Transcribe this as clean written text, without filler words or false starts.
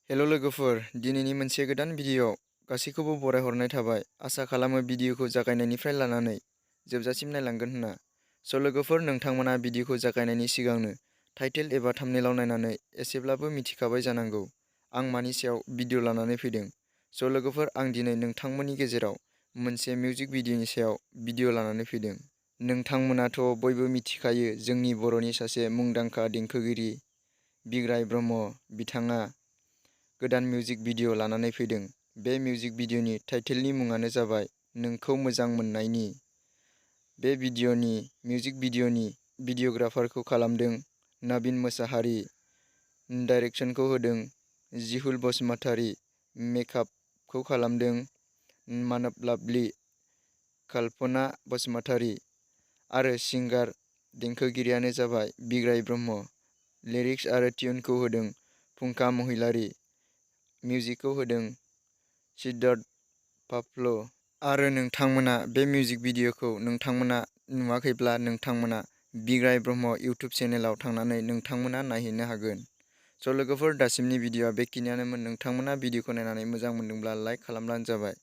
हेल' लोगोफोर, दिनैनि मोनसे गोदान भिडिअ गासैखौबो बरायहरनाय थाबाय। आसा खालामो भिडिअखौ जागायनायनिफ्राय लानानै जोबजासिम नायलांगोन होनना। लोगोफोर, नोंथांमोना भिडिअखौ जागायनायनि सिगांनो टाइटेल एबा थाम्बनेइलाव नायनानै एसेब्लाबो मिथिखाबाय जानांगौ आं मानि सायाव भिडिअ लानानै फैदों। लोगोफोर, आं दिनै नोंथांमोननि गेजेराव मोनसे मिउजिक भिडिअनि सायाव भिडिअ लानानै फैदों। नोंथांमोनाथ' बयबो मिथिखायो जोंनि बर'नि सासे मुंदांखा देंखोगिरि बिग्राय ब्रह्म बिथाङा गोदान मिउजिक भिडिअ लानानै फैदों। बे मिउजिक भिडिअनि टाइटेलनि मुङानो जाबाय नोंखौ मोजां मोननायनि। बे मिउजिक भिडिअनि भिडिअग्राफारखौ खालामदों नवीन मोसाहारि, डाइरेक्सनखौ होदों जिहुल बसुमतारी, मेकआपखौ खालामदों मानब लाभली, कल्पना बसुमतारी आरो सिंगार देंखोगिरियानो जाबाय बिग्राय ब्रह्म। लिरिक्स आरो टिउनखौ होदों फुंखा महिलारी, मिउजिकखौ होदों सिद्धार्थ पाप्ल'। आरो नोंथांमोना बे मिउजिक भिडिअखौ नोंथांमोना नुवाखैब्ला नोंथांमोना बिग्राय ब्रह्म इउटुब चेनेलाव थांनानै नोंथांमोना नायहैनो हागोन। लोगोफोर, दासिमनि भिडिअआ बेखिनियानोमोन। नोंथांमोना भिडिअखौ नायनानै मोजां मोनदोंब्ला लाइक खालामब्लानो जाबाय।